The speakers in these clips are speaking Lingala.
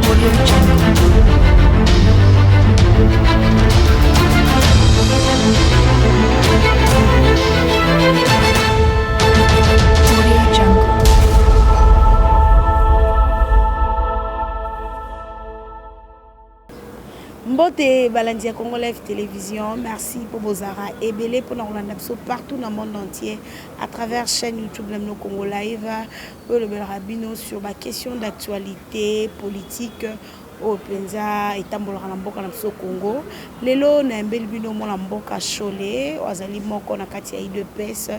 Audio Jungle. Audio Jungle. Mbote balandi ya Congo Live Télévision, merci pour bozara ebele pour na biso partout dans le monde entier à travers chaîne YouTube na Congo Live oyo elobelaka bino sur ba question d'actualité politique oyo mpenza etambolaka na mboka na biso Congo. Lelo nayambeli bino mwana mboka Shole oyo azali moko na kati ya UDPS,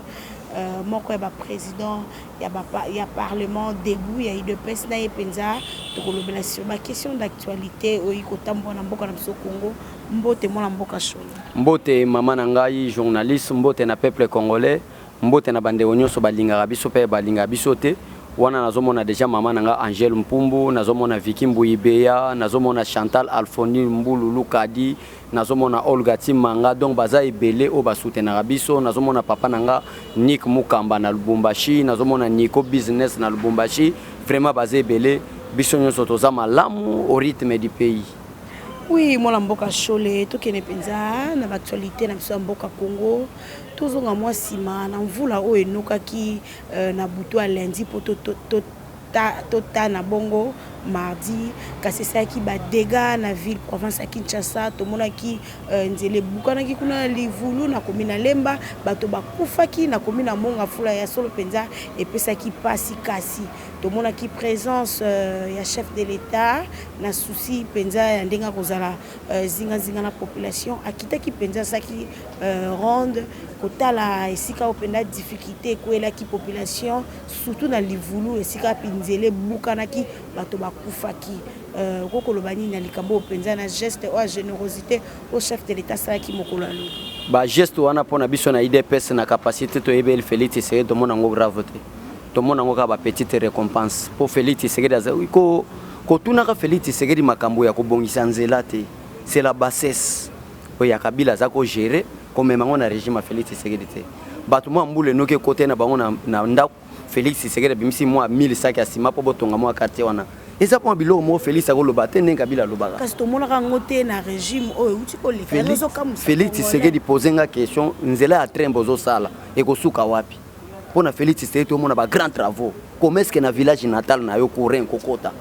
moko ya ba président ya parlement debout ya UDPS. Na ye mpenza tokolobela sur ba question d'actualité oyo kotambola na mboka na biso Congo. Mbote mwana mboka Shole. Mbote mama na ngai journaliste, mbote na peuple congolais, mbote na bandeko nyonso balingaka biso mpe balingaka biso te. Wana nazomona déjà mama na nga Angèle Mpumbu, nazomona Vicky Mbuibeya, nazomona Chantal Alphonine Mbululu Kadi, nazomona Olga Timanga. Donc baza ebele oyo basoutenaka biso. Nazomona papa na nga Nick Mukamba na Lubumbashi, nazomona Nico Business na Lubumbashi. Vraiment baza ebele, biso nyonso toza malamu au rythme du pays. Oui, mwana mboka Shole, tokende mpenza na baactualité na biso ya mboka Congo. Tozonga mwa nsima na mvula oyo enokaki na butu ya lundi mpo totana bongo mardi, kasi esalaki badégâts na ville province ya Kinshasa. Tomonaki nzela ebukanaki kuna na Livulu, na komi na Lemba, bato bakufaki na komi na Monga Fula. Ya solo mpenza epesaki mpasi, kasi tomonaki présence ya chef de l'État na souci mpenza ya ndenge akozala zingazinga na population. Akitaki mpenza, asalaki ronde kotala esika oyo mpenza difficulté ekwelaki population, surtout na Livulu, esika mpe nzela ebukanaki, bato bakufaki. Okoki koloba nini na likambo oyo mpenza, na geste oyo ya générosité oyo chef de l'État asalaki mokolo ya lobi? Bageste wana, mpona biso na UDPS, na capacité toyebeli Félix Tshisekedi, tomona yango grave te. Tomona yango kaka bapetite récompense, mpo Félix Tshisekedi aza kotunaka Félix Tshisekedi makambo ya kobongisa nzela te. C'est la bassesse oyo ya Kabila aza kogérer, komema yango na régime ya Félix Tshisekedi te. Bato mwa mbula enoki ekote na bango na ndako, Félix Tshisekedi abimisi mwa 1000 saki ya nsima mpo botonga mwa quartier wana. Eza mpo biloko moko Félix akoloba te ndenge Kabila alobaka. Kasi tomonaka yango te na régime oyo euti koleka. Félix Tshisekedi, pose nga question: nzela ya train bozosala ekosuka wapi? Mpo na Félix Tshisekedi, tomona bagrand travaux comme est ce que na village natal na yo courant kokota,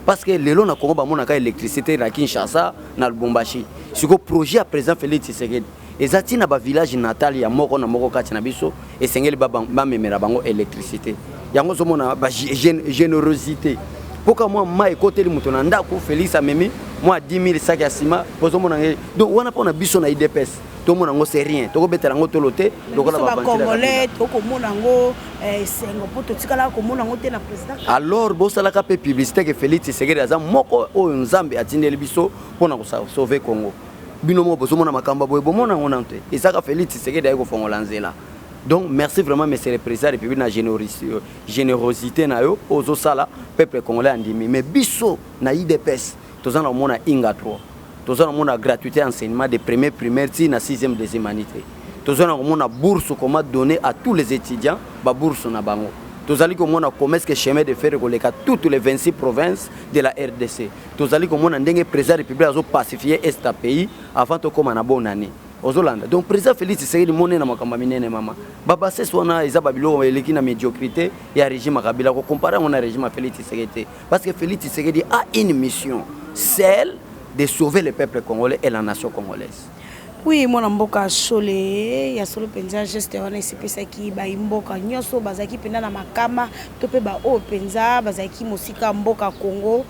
parce que lelo na Congo bamonaka électricité na Kinshasa, na Lubumbashi. Sikoyo projet ya président Félix Tshisekedi eza ntina bavillage natal ya moko na moko kati na biso, esengeli bamemela bango électricité. Yango ozomona bagénérosité mpoka mwa mai ekoteli moto na ndako, Félix amemi mwa 10 000 saki ya nsima. Ozomona nge donc wana, mpona biso na UDPS, tomona yango c'est rien, tokobetela yango tolo te. Lokola bacongolais tokomona yango esengo, mpo totikalaka komona yango te na président. Alors bosalaka mpe publicité ke Félix Tshisekedi aza moko oyo Nzambe atindeli biso mpona kosauver Congo. Bino moko bozomona makambo boye, bomona yango nano te. Ezaka Félix Tshisekedi aye kofongola nzela. Donc merci vraiment, monsieur le président de la République, na générosité na yo ozosala. Peuple congolais andimi, mais biso na UDPS toza na komona Inga 3, toza na komona gratuité enseignement de premier primaire ti na 6e deuxième année te. Toza na komona bourse, comment donner à tous les étudiants babourse na bango. Tozali komona comment est-ce que chemin de fer ekoleka toutes les 26 provinces de la RDC. Tozali komona ndenge président République azopacifier est ya pays avant tokóma na bonne année. Ozolanda donc président Félix Tshisekedi monene na makambo ya minene. Mama, babasese wana eza babiloko eleki na médiocrité ya régime ya Kabila. Kocomparer yango na régime ya Félix Tshisekedi te, parce que Félix Tshisekedi a une mission, celle de sauver le peuple congolais et la nation congolaise. Oui, mwana mboka Shole, ya solo mpenza geste wana esepesaki bayimboka nyonso bazalaki mpenza na makama to mpe baoyo mpenza bazalaki mosika mboka Congo.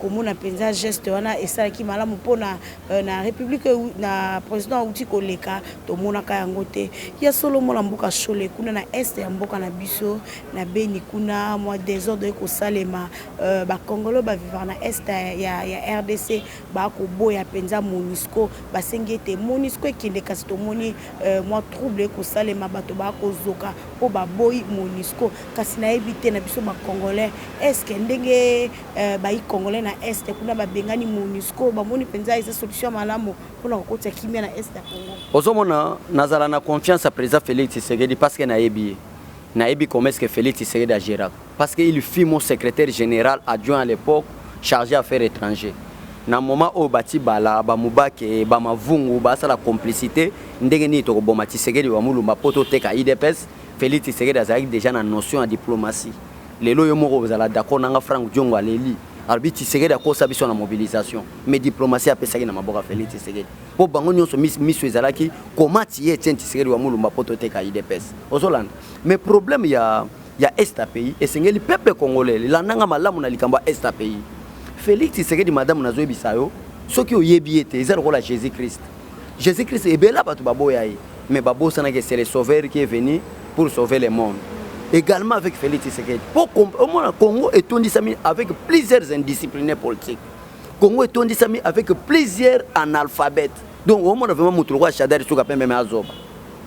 Komona mpenza geste wana esalaki malamu mpona na république na président auti koleka, tomonaka yango te. Ya solo, mwana mboka Shole, kuna na est ya mboka na biso, na Beni kuna, mwa désordre ekosalema. Bacongolais bavivaka na est ya RDC bakoboya mpenza MONUSCO, basengi ete MONUSCO ekende, kasi tomoni mwa trouble ekosalema, bato bakozoka mpo baboyi MONUSCO. Kasi nayebi te, na biso bacongolais, est-ce ndenge bayi congolais na est kuna babengani MONUSCO, bamoni mpenza eza solution ya malamu mpona kokotisa kimia na est ya Congo? Ozomona, nazala na confiance ya président Félix Tshisekedi, parce que nayebi ye, nayebi comment est-ce que Félix Tshisekedi agéraka, parce que il fut mon secrétaire général adjoint à l'époque. chargé affaires étranger. Na moment oyo bati bala bamubake bamavungu basala complicité ndenge nini tokoboma Tshisekedi wa Mulumba mpo toteka UDPS, Félix Tshisekedi azalaki déjà na notion ya diplomatie. Lelo yo moko ozala d'accord nanga, Frank Diongo aleli, alobi Tshisekedi akosa biso na mobilisation, mais diplomatie apesaki na maboko ya Félix Tshisekedi mpo bango nyonso miso ezalaki koma tie Etienne Tshisekedi wa Mulumba mpo toteka UDPS. Ozolanda, mais problème ya est ya pays, esengeli peuple congolais landanga malamu na likambo ya est ya pays. Félix Tshisekedi, madame, nazoyebisa yo, soki oyebi ye te, eza lokola Jésus Christ. Jésus Christ, ebela bato baboya ye, mais babosanaki c'est le sauveur qui est venu pour sauver le monde. Également avec Félix Tshisekedi, po omona Congo etondisami avec plusieurs indisciplinés politiques, Congo etondisami avec plusieurs analphabètes. Donc omona vraiment moto lokola Shadary, suka pembe, me azoba.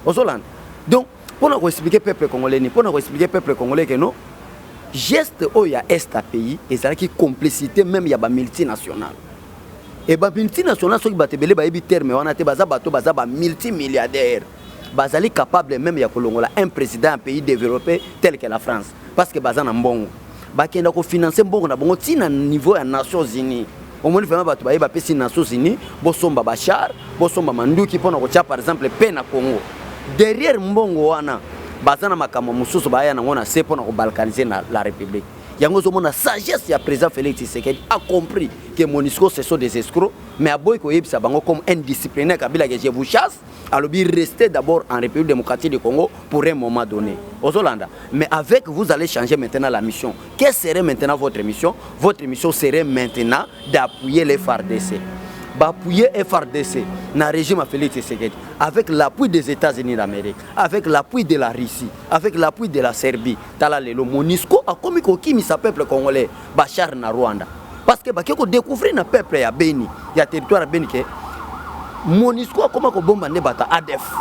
Ozolanda, donc mpona koexpliquer peuple congolais ni mpona koexpliquer peuple congolais ke non, geste oyo ya est ya pays ezalaki complicité même ya bamultinationale. E bamultinationale, soki bato ebele bayebi terme wana te, baza bato baza bamultimilliardaire, bazali capable même ya kolongola un président ya pays développé tel que la France, parce que baza na mbongo, bakenda kofinancer mbongo na bango ntina niveau ya Nations Unies. Omoni vraiment bato baye bapesi Nations Unies, bosomba bachar, bosomba manduki mpona kotia par exemple mpe na Congo. Derrière mbongo wana, baza na makambo mosusu baya nango na se mpona kobalkaniser na la République. Yango ozomona sagesse ya président Félix Tshisekedi, a compris que MONUSCO, ce sont des escrocs, mais aboyi koyebisa bango comme indisciplinaire Kabila que je vous chasse. Alobi restez d'abord en République démocratique du Congo pour un moment donné. Ozolanda, mais avec vous allez changer maintenant la mission. Quelle serait maintenant votre mission? Votre mission serait maintenant d'appuyer les FARDC. Baappuyer FARDC na régime ya Félix Tshisekedi avec l'appui des États-Unis d'Amérique, avec l'appui de la Russie, avec l'appui de la Serbie. Tala lelo MONUSCO akomi kokimisa peuple congolais, bachar na Rwanda, parce que bake kodécouvrir na peuple ya Beni, ya territoire ya Beni, ke MONUSCO akoma kobomba nde bato ya ADF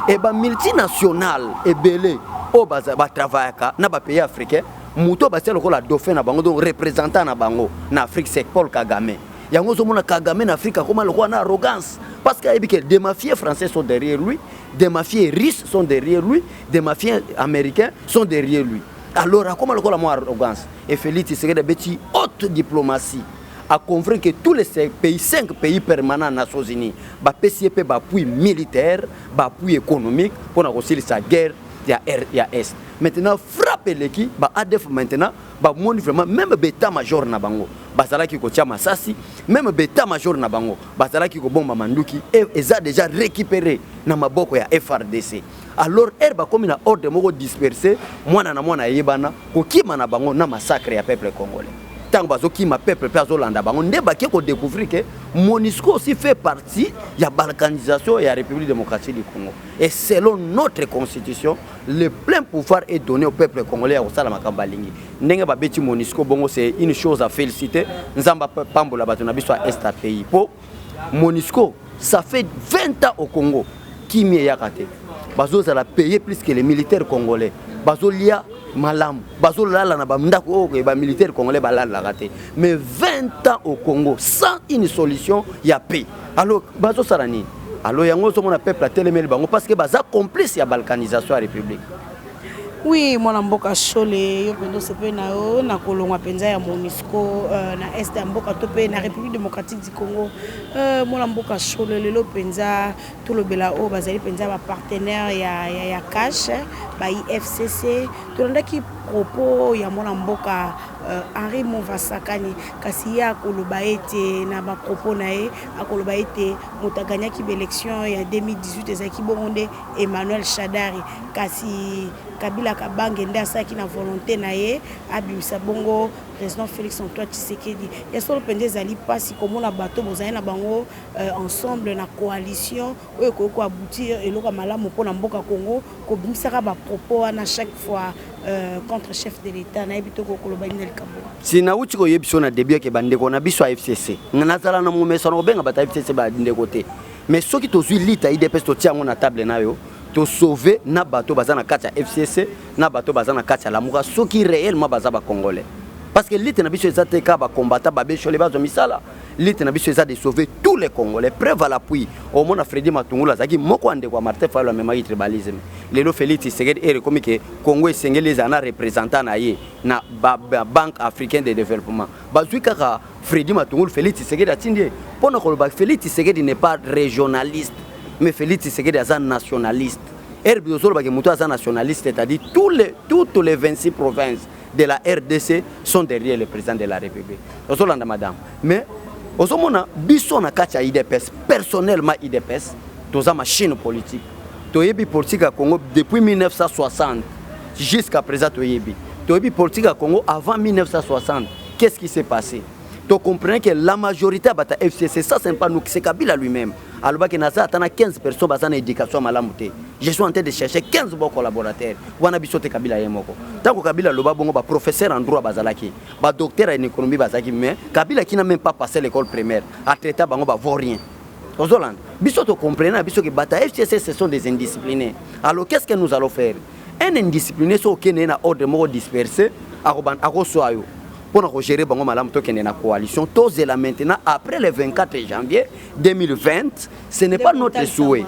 e bamultinationale ebele oyo batravaillaka na bapays africain. Moto oyo batia lokola dauphin na bango, donc représentant na bango na Afrique, c'est Paul Kagame. Yango ozomona Kagame na Afrique akoma lokola na arrogance, parce que ayebi ke des mafieux français sont derrière lui, des mafieux russes sont derrière lui, des mafieux américains sont derrière lui. Alors akoma lokola mwa arrogance. Et Félix Tshisekedi abeti haute diplomatie, a compris que tous les pays, cinq pays permanents Nations Unies, bapesi ye mpe baappui militaire, baappui économique mpona kosilisa guerre ya R, ya est. Maintenant frappe eleki ba ADF. Maintenant bamoni vraiment même baétat major na bango bazalaki kotia masasi, même baétat major na bango bazalaki kobomba manduki, eza déjà récupéré na maboko ya FARDC. Alors ere bakomi na ordre moko dispersé, mwana na mwana ayebana kokima na bango na massacre ya peuple congolais. Ntango bazokima, peuple mpe azolanda bango, nde bake kodécouvrir ke MONUSCO aussi fait partie ya balkanisation ya République démocratique du Congo. Et selon notre constitution, le plein pouvoir est donné au peuple congolais ya kosala makambo alingi. Ndenge babeti MONUSCO bongo, c'est une chose à féliciter. Nzambe apambola bato na biso ya est ya pays, mpo MONUSCO, ça fait 20 ans au Congo, kimi eyaka te. Bazozala payer plus que les militaires congolais, bazolia malamu, bazolala na bandako oyo bamilitaire congolais balalaka te. Mais 20 ans au Congo sans une solution ya paix, alors bazosala nini? Alors yango ozomona peuple atelemeli bango, parce que baza complice ya balkanisation ya République. Oui, mwana mboka Shole, yo mpenza osepeli na yo na kolongwa mpenza ya MONUSCO na est ya mboka to mpe na République démocratique du Congo. Mwana mboka Shole, lelo mpenza tolobela oyo bazali mpenza bapartenaire ya CACH, ba FCC. Tolandaki propos ya mwana mboka Henri Mova Sakani, kasi ye akoloba ete na bapropos na ye, akoloba ete moto aganyaki baélection ya 2018 ezalaki bongo nde Emmanuel Shadari, kasi Kabila Kabange nde asalaki na volonté na ye abimisa bongo président Félix Antoine Tshisekedi. Ya solo mpenza ezali mpasi komona bato bozali na bango ensemble na coalition oyo ekoki koaboutir eloko ya malamu mpona mboka Congo, kobimisaka bapropos wana chaque fois contre chef de l'État. Nayebi to kokoloba nini na likambo? Si nauti koyebi biso na début eke bandeko na biso ya FCC, nga nazala na momesano kobenga bato ya FCC bandeko te, mais soki tozwi lita UDPS, totia yango na table na yo, tosauve na bato baza na kati ya FCC, na bato baza na kati ya Lamuka, soki réellement baza bacongolais, parce que lite na biso eza te kaka bacombattants babeshole bazwa misala. Lutte na biso eza de sauver tous les Congolais. Preuve à l'appui, omona Fredi Matungulu azalaki moko ya ndeko ya Martin Fayulu, amemaki tribalisme. Lelo Félix Tshisekedi erekomi ke Congo esengeli ezala na représentant na ye na ba Banque africaine de développement. Bazwi kaka Fredi Matungulu, Félix Tshisekedi atindi ye. Mpona koloba, Félix Tshisekedi n'est pas régionaliste, mais Félix Tshisekedi aza nationaliste. Herbe ozolobaki moto aza nationaliste, c'est-à-dire toutes les 26 provinces de la RDC sont derrière le président de la République. Ozolanda, madame? Mais ozomona biso na kati ya UDPS, personnellement UDPS toza machine politique. Toyebi politique ya Congo depuis 1960 jusqu'à présent. Toyebi politique ya Congo avant 1960. Qu'est-ce qui s'est passé? Tocomprenait que la majorité ya bato ya FCC, ça c'est pas nous, c'est Kabila lui-même alobaki: naza ata na 15 personnes baza na éducation malamu te, je suis en train de chercher 15 bons collaborateurs. Wana biso te, Kabila ye moko. Ntango Kabila aloba bongo, baprofesseur en droit bazalaki, badocteur en économie bazalaki, mais Kabila qui n'a même pas passé l'école primaire atraita bango bavaurien. Ozolanda? Biso tocomprene na biso ke bato ya FCC, ce sont des indisciplinés. Alors qu'est ce que nous allons faire? Un indiscipliné, so okende na ordre moko dispersé, akoswa yo. Mpona kogérer bango malamu, tokende na coalition. Tozela maintenant après le 24 janvier 2020. Ce n'est pas notre souhait.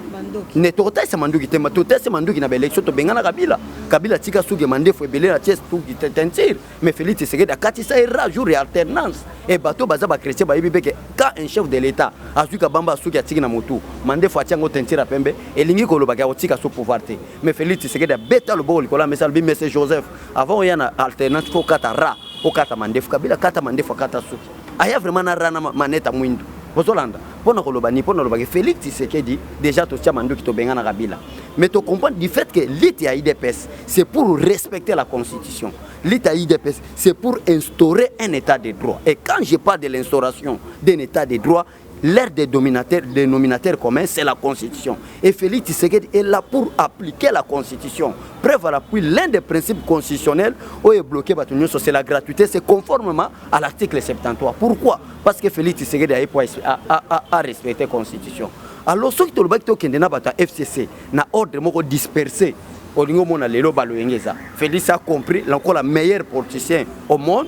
Ne tokotalisa manduki te. Totalisa manduki na baélection, tobengana Kabila. Kabila tika suki mandefu ebele na tie suki teinture, mais Félix Tshisekedi akatisa ye ra jour ya alternance. E bato baza bachrétien bayebi mpe ke quand un chef de l'État azwi kabamba, asuki atiki na motu, mandefu atia yango teinture ya pembe, elingi kolobaka ya kotika so pouvoir te. Mais Félix Tshisekedi abeta loboko likolo ya mesa, alobi: "Monsieur Joseph, avant oya na alternance, faut okata ra, okata mandefu." Kabila kata mandefu, akata suki, aya vraiment na ra na maneta mwindu. Ozolanda? Mpona koloba nini? Mpona olobaki Félix Tshisekedi, déjà totia manduki, tobengana Kabila. Mais tocomprendre du fait que lutte ya UDPS, c'est pour respecter la Constitution. Lutte ya UDPS, c'est pour instaurer un état de droit. Et quand je parle de l'instauration d'un état de droit, l'air des dominateurs, dénominateur commun, c'est la Constitution. Et Félix Tshisekedi est là pour appliquer la Constitution. Preuve à l'appui, l'un des principes constitutionnels où est bloqué, c'est la gratuité, c'est conformément à l'article 73. Pourquoi? Parce que Félix Tshisekedi a respecté la Constitution. Alors, ceux qui te na bato FCC, na ordre moko dispersé, olingi omona lelo baloyenge eza. Félix a compris, encore la meilleure politicien au monde,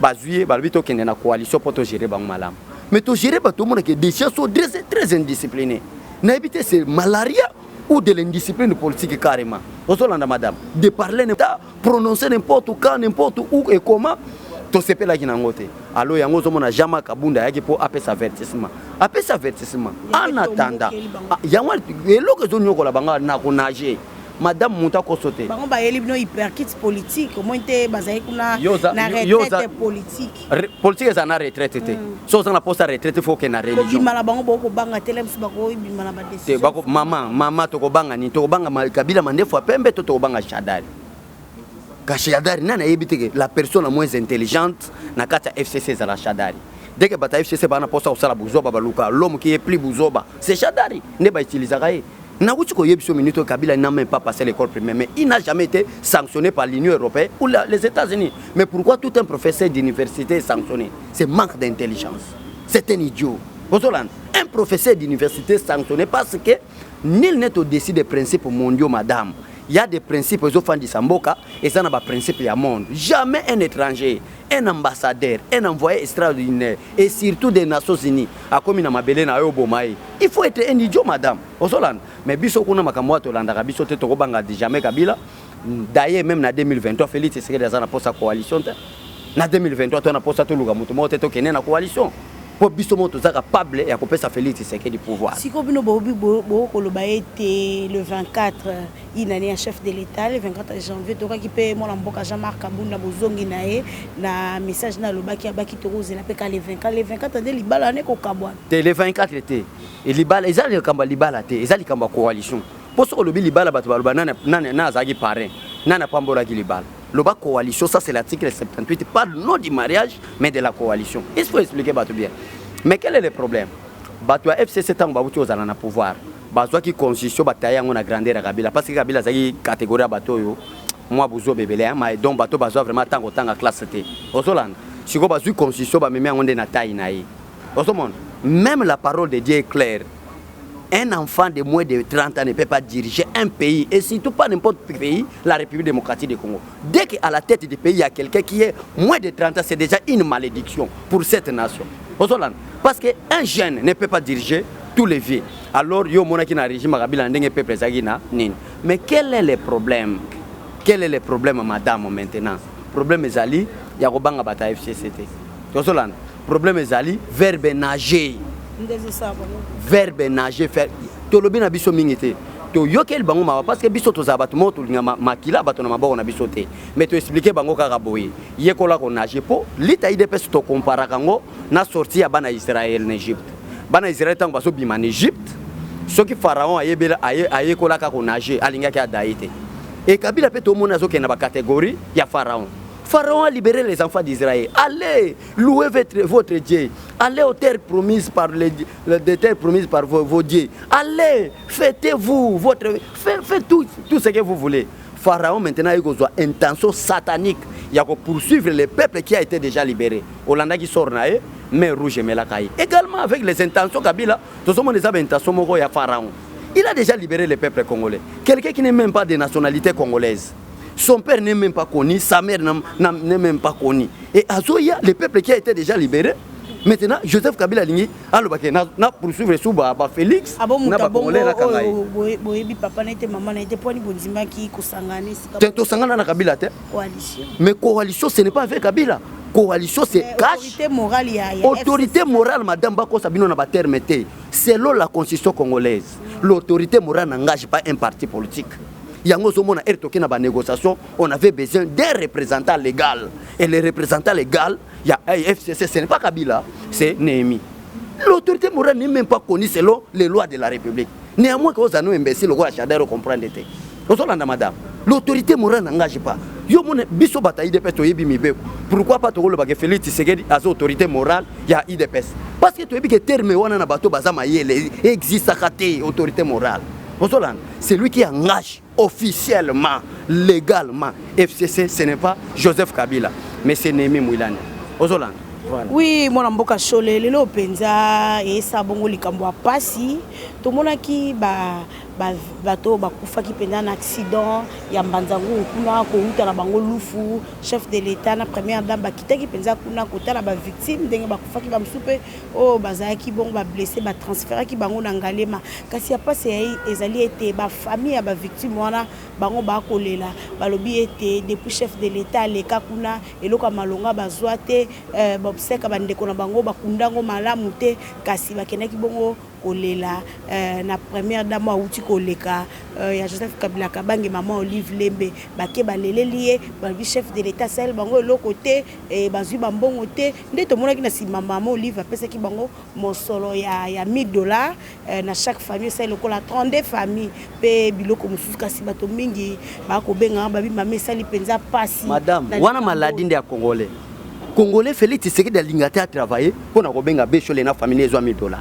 bazwi ye, balobi tokende na coalition mpo togérer bango malamu. Mais togérer bato, omonake des gens sont très, très indisciplinés. Nayebi te, c'est malaria ou de l'indiscipline politique carrément. Ozolanda, madame? De parler, prononcer n'importe quand, n'importe où et comment, tosepelaki nango te. Alo yango ozomona Jean-Marc Kabunda ayaki mpo apesa avertissement, apesa avertissement. En attendant yango, eloko ezonyokola bango na konage, madame, moto akoso te. Bango bayeli bino uppercut politique, omoi te bazali kuna na retraite politique. Politique eza na retraite te. So oza na posa retraite, faut okende na religion. Kobima na bango, bokobanga te biso bakobima na badécision. Mama, mama, tokobanga nini? Tokobanga Kabila mandefu ya pembe to tokobanga Shadari? Ka Shadari, nani ayebi te ke la personne la moins intelligente na kati ya FCC ezala Shadari? Dès que bato ya FCC baa na mposa kosala buzoba, baluka l'homme qui est plus buzoba, c'est Shadari nde bautilisaka ye. Nauti koyebi biso minute oyo, Kabila n'a même pas passé l'école primaire, mais il n'a jamais été sanctionné par l'Union européenne ou les États-Unis. Mais pourquoi tout un professeur d'université est sanctionné? C'est manque d'intelligence, c'est un idiot. Ozolanda? Un professeur d'université sanctionné parce que nul n'est au-dessus des principes mondiaux. Madame, il y a des principes ezofandisa mboka, eza na baprincipe ya monde. Jamais un étranger, un ambassadeur, un envoyé extraordinaire et surtout des Nations unies akomi na mabele na yo, oboma ye. Il faut être un idiot, madame. Ozolanda? Mais biso kuna, makambo oyo tolandaka biso te. Tokobanga jamais Kabila. D'ailleurs, même na 2023, Félix Tshisekedi aza na posa coalition te. Na 2023, to na posa toluka moto moko te, tokende na coalition mpo biso moko toza capable ya kopesa Félix Tshisekedi pouvoir. Sikoyo bino bokoloba ete le 24, inani ya chef de l'État, le 24 janvier, tokaki mpe mwana mboka Jean-Marc Kabunda, bozongi na ye na message na alobaki, abaki tokozela mpe ka le 24. Le 24 nde libala wana ekokabwana? Te, le 24 te. Libala eza likambo ya libala te, eza likambo ya coalition. Mpo soki olobi libala, bato baloba nani azalaki parrain, nani apambolaki libala. Loba coalition, ça c'est l'article 78, parle non du mariage mais de la coalition. Il faut expliquer bato bien. Mais quel est le problème? Bato ya FCC, ntango babuti kozala na pouvoir, bazwaki constitution, bataye yango na grandeur ya Kabila, parce que Kabila azalaki catégorie ya bato oyo mwa buzoba ebele, donc bato bazwa vraiment ntango otanga classe te. Ozolanda? Sikoyo bazwi constitution, bamemi yango nde na taille na ye. Ozomona, même la parole de Dieu est claire: un enfant de moins de 30 ans ne peut pas diriger un pays, et surtout pas n'importe quel pays, la République démocratique du Congo. Dès qu'à la tête du pays, il y a quelqu'un qui est moins de 30 ans, c'est déjà une malédiction pour cette nation. Ozolanda, parce que un jeune ne peut pas diriger tous les vieux. Alors yo omonaki na régime ya Kabila ndenge peuple ezalaki na nini. Mais quel est le problème? Quel est le problème, madame? Maintenant, problème ezali ya kobanga bato ya FCC te. Ozolanda, problème ezali verbe nager. Nde ezosala bango. Verbe nager, faire, tolobi na biso mingi te, toyokeli bango mawa, parce que biso tozala bato moko tolinga makila bato na maboko na biso te. Mais toexpliquer bango kaka boye: yekola konager, mpo lita UDPS tokomparaka yango na sortie ya bana Israel na Égypte. Bana Israel, ntango bazobima na Égypte, soki Pharaon ayebela ayekolaka konager, alingaki adaye te. E Kabila mpe tomoni azokende na bacatégorie ya Pharaon. Pharaon a libéré les enfants d'Israël. Allez, louez votre Dieu. Allez aux terres promises par les, des terres promises par vos dieux. Allez, fêtez-vous, votre, faites tout ce que vous voulez. Pharaon maintenant il a une intention satanique. Il a poursuivre le peuple qui a été déjà libéré. Olandaki sort na ye, mer Rouge emelaka ye. Également avec les intentions Kabila, tout le monde a intention moko ya Pharaon. Il a déjà libéré le peuple congolais. Quelqu'un qui n'est même pas de nationalité congolaise. Son père n'est même pas connu, sa mère n'est même pas connue. Et azoya, le peuple qui a été déjà libéré, maintenant, Joseph Kabila alingi, alobake na poursuivre sous ba, ba Félix, abo na moto ba abongo Congolais na kanga ye. Oyo boyebi papa na ye te, mama na ye te, mpo ani bondimaki kosangana esika? Te, tosangana na Kabila te. Coalition. Mais coalition, ce n'est pas avec Kabila. Coalition, c'est Mais cash. Autorité morale ya Autorité morale, madame, bakosa bino na baterme te. Selon la constitution congolaise, l'autorité morale n'engage pas un parti politique. Yango ozomona ere toke na banégociation, on avait besoin d'un représentant légal, et le représentant légal ya FCC, ce n'est pas Kabila, c'est Néhémie. L'autorité morale n'est même pas connue selon les lois de la République. Néanmoins que ozano imbécile lokola Shadary, comprendre te. Ozolanda, madame, l'autorité morale n'engage pas. Yo mona biso bato ya UDPS toyebi mibeko. Pourquoi pas tokolobaka Félix Tshisekedi aza autorité morale ya UDPS? Parce que toyebi ke terme wana na bato baza mayele existaka te. Autorité morale, ozolanda, c'est lui qui engage officiellement, légalement FCC. Ce n'est pas Joseph Kabila, mais c'est Néhémie Mwilanya. Ozolanda, voilà. Oui, mwana mboka Shole, lelo mpenza eyesa bongo likambo ya pasi. Tomonaki bato oyo bakufaki mpenza na accident ya Mbanza-Ngungu kuna, kouta na bango Lufu. Chef de l'État na première dame bakitaki mpenza kuna kotala bavictime ndenge bakufaki. Bamosusu mpe oyo bazalaki bongo bablessé, batransferaki bango na Ngaliema. Kasi ya pasi ezali ete bafamille ya bavictime wana, bango bakolela, balobi ete depuis chef de l'État aleka kuna, eloko ya malonga bazwa te. Baobsèques bandeko na bango bakundango malamu te. Kasi bakendaki bongo kolela na première dame awuti koleka ya Joseph Kabila Kabange, mama Olive Lembe. Bake baleleli ye, balobi chef de l'État asali bango eloko te, bazwi bambongo te. Nde tomonaki na nsima mama Olive apesaki bango mosolo ya 1000 $, na chaque famille, esali lokola 32 famille, mpe biloko mosusu. Kasi bato mingi bakobengaka babi mama, esali mpenza mpasi. Madame, wana maladie nde ya Congolais. Congolais, Félix Tshisekedi alinga te atravaille mpo na kobenga Beshole na famille ezwa 1000 $.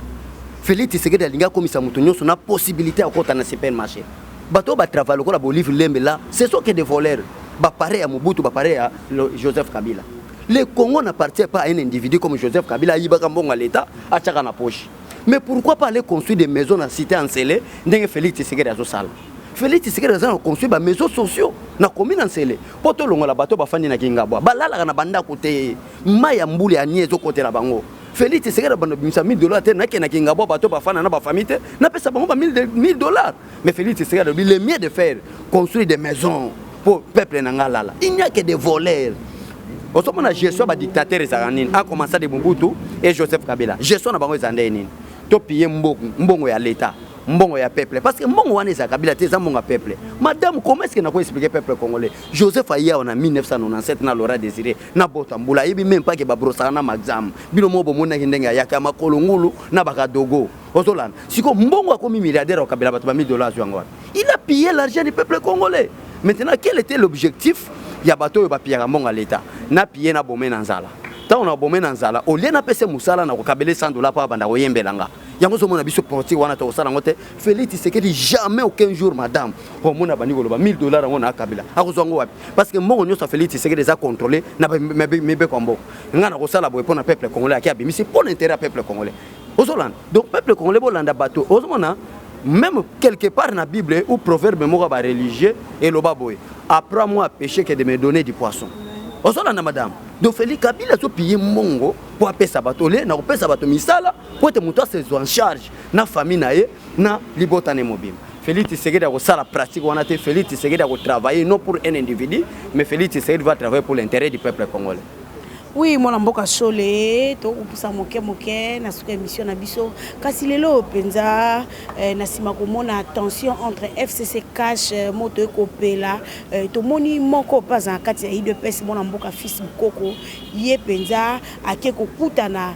Félix Tshisekedi alingi akomisa moto nyonso na possibilité ya kokɔta na supermarché. Bato oyo batravaille lokola baOlive Lembe là, ce sont que des voleurs, bapareil ya Mobutu, bapareil ya Joseph Kabila. Le Congo n'appartient pas à un individu comme Joseph Kabila, ayibaka mbongo ya l'État, atiaka na poche. Mais pourquoi pas aller construire des maisons na cité Nsele, ndenge Félix Tshisekedi azosala? Félix Tshisekedi aza na construire bamaisons sociaux na commune ya Nsele mpo tolongola bato bafandi na Kingabwa, balalaka na bandako te, mai ya mbula ya nie ezokotela bango. Félix Tshisekedi abanda bimisa 1000 $ te, nakende na Kingabwa, bato bafanda na bafamille te, napesa bango ba 1000 dollars. Mais Félix Tshisekedi alobi le mieux de faire construire des maisons po peuple na nga alala. Il n'y a que des voleurs. Ozomona gestion ya badictateur ezalaka nini, a commencer de Mobutu et Joseph Kabila. Gestion na bango eza nde nini? Topille mbongo ya l'État, mbongo ya peuple, parce que mbongo wana eza Kabila te, eza mbongo ya peuple. Madame, comment est ce que nako expliquer peuple congolais? Joseph aye awa na 1997 na Laurent Désiré na bota mbula, ayebi même pas ke babrosaka na Maxam. Bino moko bomonaki ndenge ayaka ya makolo ngulu na bakadogo. Ozolanda, sikoyo mbongo akomi milliardaire, akabela bato ba 1000 $, azwi yango wana. Il a pillé l'argent du peuple congolais. Maintenant, quel était l'objectif ya bato oyo bapillaka mbongo ya l'État? Na pille, na bome na nzala. Ntango na bome na nzala, olie napesa mosala na kokabele 100 $ mpo abanda koyembela nga. Yango ozomona biso politique wana tokosala yango te. Félix Tshisekedi, jamais aucun jour, madame, omona bandi koloba 1000 $ yango na akabela. Akozwa yango wapi? Parce que mbongo nyonso ya Félix Tshisekedi eza contrôlé na mibeko ya mboka. Ngai na kosala boye mpo na peuple congolais, aki abimisi mpo na intérêt ya peuple congolais. Ozolanda, donc peuple congolais, bolanda bato. Ozomona même quelque part na Bible ou proverbe moko ya bareligieux eloba boye: apprends-moi à pêcher que de me donner du poisson. Ozolanda, madame, Donc Félix Kabila azopiller mbongo mpo apesa bato ole na kopesa bato misala, mpo ete moto asezwa en charge na famille na ye, na libota ne mobimba. Félix Tshisekedi akosala pratique wana te. Félix Tshisekedi akotravailler non pour un individu, mais Félix Tshisekedi va travailler pour l'intérêt du peuple congolais. Oui, mwana mboka Shole, tokopusa moke moke na suka émission na biso. Kasi lelo mpenza, na nsima komona tension entre FCC Cash, moto ekopela, tomoni moko mpe aza na kati ya UDPS, mwana mboka Fils Mukoko, ye mpenza ake kokutana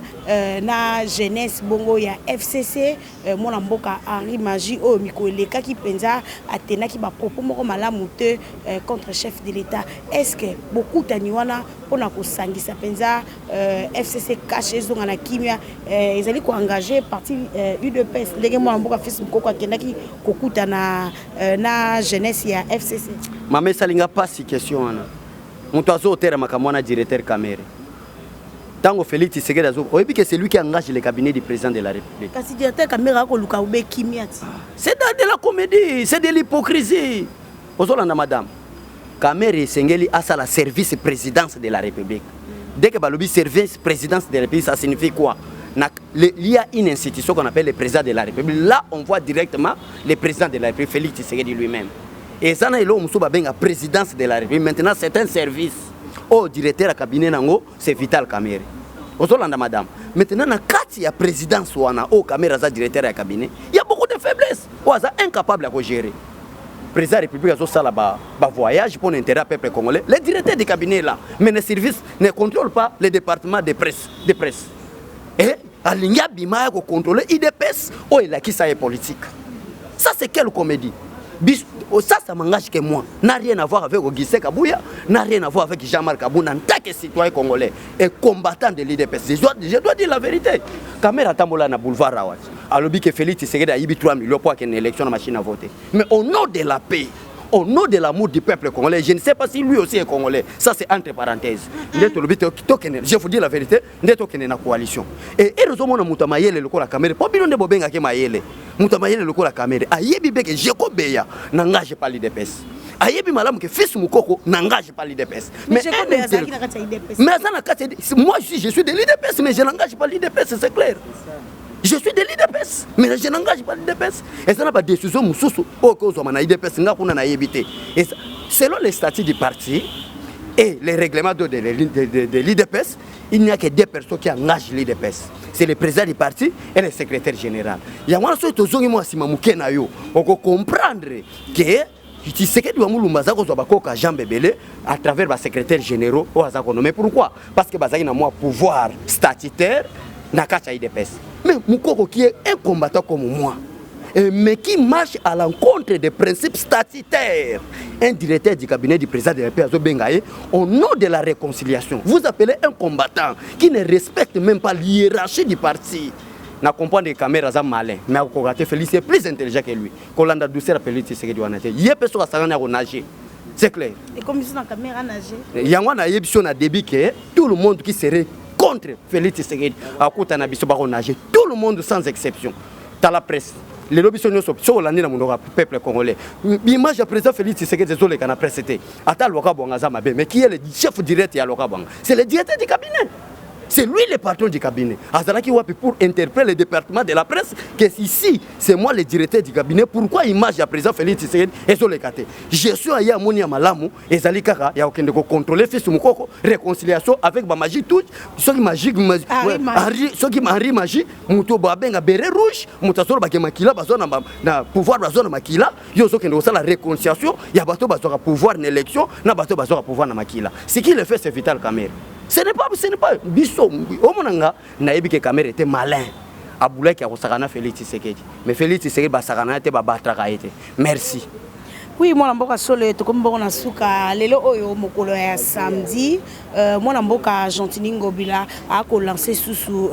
na jeunesse bongo ya FCC. Mwana mboka Henri Magie, oyo mikolo elekaki mpenza atenaki bapropos moko malamu te contre chef de l'État, est ce que bokutani wana mpona kosangisa mpenza FCC Cash ezonga na kimia, ezali koengage parti UDPS, ndenge mwana mboka Fils Mukoko akendaki kokutana na jeunesse ya FCC? Mama, esalinga mpasi question wana. Moto azotera makambo wana, directeur Kamerhe. Ntango Félix Tshisekedi azo, oyebi que c'est lui qui engage le cabinet du président de la République. Kasi directeur Kamerhe akoluka obe kimia ti. C'est de la comédie, c'est de l'hypocrisie. Ozolanda, madame, Kamerhe esengeli asala service présidence de la République. Dès que balobi service présidence de la République, ça signifie quoi? Il y a une institution qu'on appelle le président de la République. Là, on voit directement le président de la République, Félix Tshisekedi lui-même. Eza na eloko mosusu babenga présidence de la République. Maintenant, c'est un service oyo directeur ya cabinet nango, c'est Vital Kamerhe. Ozolanda, madame? Maintenant, na kati ya présidence wana oyo Kamerhe aza directeur ya cabinet, il y a beaucoup de faiblesse oyo aza incapable ya kogérer. Président ya République azosala bavoyage pour l'intérêt ya peuple congolais, le directeur du cabinet là, mais ne service ne contrôle pas le département de presse et alingi abima ya kocontrôle UDPS oyo elakisa ye politique. Ça, c'est quelle comédie? Oh, ça m'engage que moi. N'a rien à voir avec Augustin Kabouya, n'a rien à voir avec Jean-Marc Kabund en tant que citoyen congolais et combattant de l'UDPS. Je dois dire la vérité. Kamerhe atambola na boulevard awa. Alobi que Félix Tshisekedi ayibi 3 millions pour qu'il y ait une élection na machine à voter. Mais au nom de la paix, au nom de l'amour du peuple congolais, je ne sais pas si lui aussi est congolais. Ça, c'est entre parenthèses. Nde tolobi tokende, je vous dis la vérité, nde tokende na coalition. Et ezomona moto ya mayele lokola Kamerhe, po bino nde bobengaki mayele. Moto ya mayele lokola Kamerhe, ayebi be que Jekobeya n'engage pas l'UDPS. Ayebi malamu que Fils Mukoko n'engage pas l'UDPS. Mais Jacob azalaki na kati ya UDPS. Mais aza na kati moi je suis de l'UDPS, mais je n'engage pas l'UDPS, c'est clair. Je suis de l'UDPS, mais je n'engage pas l'UDPS. Eza na badécision mosusu oyo kozwama na UDPS, nga kuna nayebi te. Selon les statuts du parti et les règlements de l'UDPS, il n'y a que deux personnes qui engagent l'UDPS: c'est le président du parti et le secrétaire général. Yango wana, soki tozongi mwa nsima moke na yo, okocomprendre que Tshisekedi wa Mulumba aza kozwa bakoka jambe ebele à travers basecrétaire généraux oyo aza konommer. Pourquoi? Parce que bazalaki na mwa pouvoir statutaire na kati ya UDPS. Mais Mukoko, qui est un combattant comme moi et mais qui marche à l'encontre des principes statutaires, un directeur du cabinet du président de la République azobenga ye au nom de la réconciliation. Vous appelez un combattant qui ne respecte même pas l'hiérarchie du parti. Na comprendre que Kamerhe aza malin, mais akokoka te. Félix est plus intelligent que lui. Kolanda douceur ya Félix Tshisekedi wana te. Ye mpe soki asangani, akonage, c'est clair. Ekomi biso na Kamerhe nage. Yango wana nayebi biso na début que tout le monde qui serait contre Félix Tshisekedi akutana biso, bakonage, tout le monde sans exception. Tala presse lelo, biso nyonso soki olandi na monoko ya peuple congolais, image ya président Félix Tshisekedi ezoleka na presse te. Ata Lwaka Bwanga aza mabe, mais qui est le chef direct ya Lwaka Bwanga? C'est le directeur du cabinet, c'est lui le patron du cabinet. Azalaki wapi pour interpeller le département de la presse que ici, c'est moi le directeur du cabinet? Pourquoi image ya président Félix Tshisekedi ezoleka te? Gestion aye amoni ya malamu ezali kaka ya kokende kocontrôle Fils Mukoko, réconciliation avec bamagie tout. Soki magie, Henri Magie. Henri, soki Henri Magie, moto babenga béret rouge, moto azolobake makila bazwa na pouvoir, bazwa na makila. Yo ozokende kosala réconciliation ya bato bazwaka pouvoir na élection na bato bazwaka pouvoir na makila. Ce qui le fait, c'est Vital Kamerhe. Ce n'est pas biso. Omona nga nayebi que Kamerhe était malin, abulaki akosaka na Félix Tshisekedi, mais Félix Tshisekedi basaka na ye te, babataka ye te. Merci. Oui, mwana mboka Solo, tokomi bongo na suka. Lelo oyo mokolo ya samedi, mwana mboka Gentiny Ngobila akolancer susu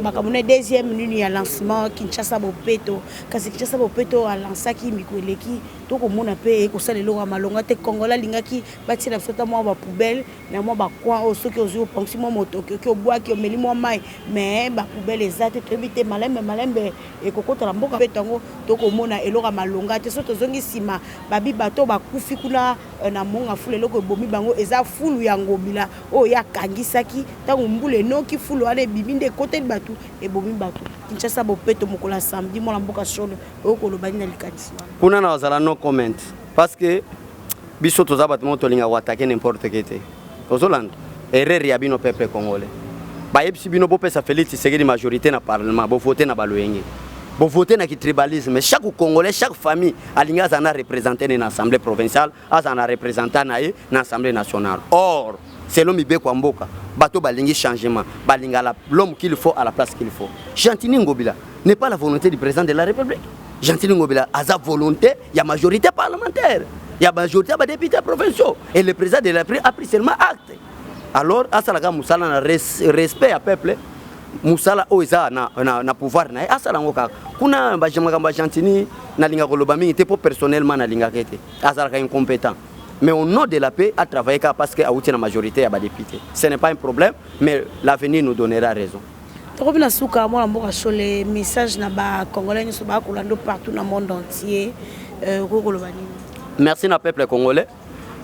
makambo na deuxième nini ya lancement Kinshasa Bopeto. Kasi Kinshasa Bopeto alansaki mikolo eleki. Tokomona mpe ekosala eloko ya malonga te. Congolais alingaki batiela biso ata mwa bapoubelle na mwa bacoin oyo, soki ozwi, opangisi mwa motoki, oki obwaki, omeli mwa mai, mais bapoubelle eza te. Toyebi te, malembe malembe ekokota na mboka mpe yango tokomona eloko ya malonga te. So tozongi nsima, babi bato bakufi kuna na Mont Ngafula, eloko ebomi bango eza fulu ya Ngobila oyo akangisaki. Ntango mbula enoki, fulu wana ebimi nde ekoteli bato, ebomi bato. Kinshasa bopeto mokolo ya samedi. Mwana mboka Shole, oyo koloba nini na likanisi wana? Kuna na bazala no comment, parce que biso toza bato moko tolingaka koattaquer n'importe qui te. Ozolanda erreur ya bino peuple congolais. Bayebisi bino bopesa Félix Tshisekedi majorité na parlement, bovote na baloyenge, bovote na kitribalisme. Chaque Congolais, chaque famille alingi azala na représenté na assemblée provinciale, azala na représentant na ye na Assemblée nationale. Or, selon mibeko ya mboka, bato balingi changement, balinga l'homme qu'il faut à la place qu'il faut. Gentini Ngobila n'est pas la volonté du président de la République. Gentini Ngobila aza volonté ya majorité parlementaire, ya majorité ya badéputés provinciaux, et le président de la République a pris seulement acte. Alors asalaka mosala na respect ya peuple. Mosala oyo eza na pouvoir na ye, asala yango kaka. Kuna makambo ya Gentini, nalingaka koloba mingi te, mpo personnellement nalingaka ete azalaka incompétent, mais au nom de la paix, a travaillé kaka parce que awuti na majorité ya badéputé. Ce n'est pas un problème, mais l'avenir nous donnera raison. Tokomi na suka. Mwana mboka Shole, message na bacongolais nyonso bakolanda partout na monde entier, okoki koloba nini? Merci na peuple congolais.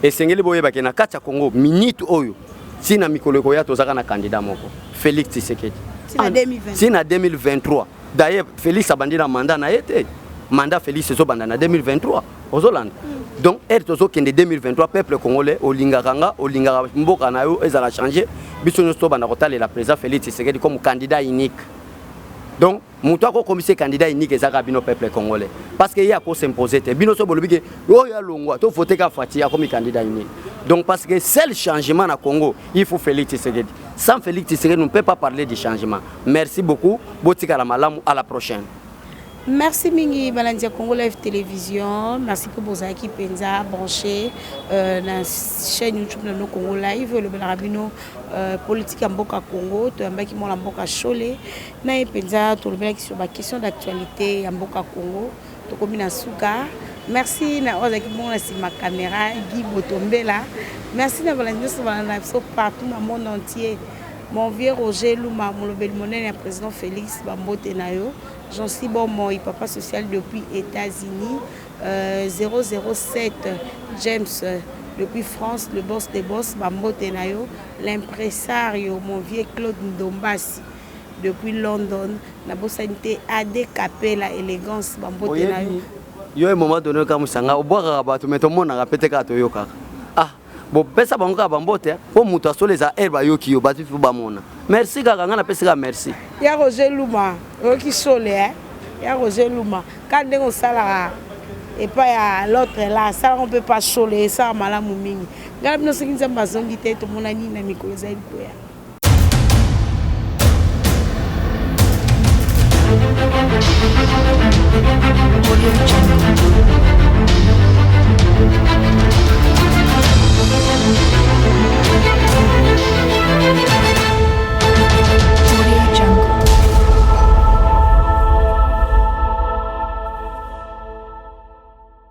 Esengeli boyebake na kati ya Congo, minute oyo, ntina mikolo ekoya, tozaka na candidat moko, Félix Tshisekedi. Ntina 2023. Ntina 2023. D'ailleurs, Félix abandi na mandat na ye te. Mandat Félix ezobanda na 2023. Ozolanda? Donc ere tozokende 2023, peuple congolais, olingaka nga, olingaka mboka na yo ezala change, biso nyonso tobanda kotalela président Félix Tshisekedi comme candidat unique. Donc moto akokomisa candidat unique ezaka bino peuple congolais, parce que ye akosimpose te. Bino so bolobi ke oyo alongwa, tovote ka Fatshi, akomi candidat unique. Donc parce que seul changement na Congo, il faut Félix Tshisekedi. Sans Félix Tshisekedi, on ne peut pas parler de changement. Merci beaucoup, botikala malamu, à la prochaine. Merci mingi, balandi ya Congo Live Télévision. Merci mpo bozalaki mpenza branché na chaîne YouTube na no Congo Live, elobelaka bino politique ya mboka Congo. Toyambaki mwana mboka Shole na ye mpenza, tolobelaki sur baquestion d'actualité ya mboka Congo. Tokomi na suka. Merci na oyo azalaki bongo na nsima caméra, Guy Botombela. Merci na balandi nyonso balanda biso partout na monde entier. Mon vieux Roger Luma, molobeli monene ya président Félix, bambote na yo. Jancy Bomoi, papa social depuis États-Unis. 007 James depuis France, le boss des boss, bambote na yo. L'impresario, mon vieux Claude Ndombasi depuis London. Nabosani te AD Capella Élégance, bambote na yo. Yo, un moment donné, kamusanga obwakaka bato, me tomonaka pe te, kaka toyokaka. Ah, bopesa bango kaka bambote, mpo moto asolo eza ere bayoki yo, bato fo bamona. Merci kaka, ngai napesi kaka merci. Ya Roger Luma, oyoki Sole, eh? Ya Roger Luma, ka ndenge osalaka epai ya l'autre là, asalaka mpe pa Sole, esala malamu mingi. Ngai na bino, soki Nzambe azongi te, tomonani na mikolo ezali koya. Audio Jungle.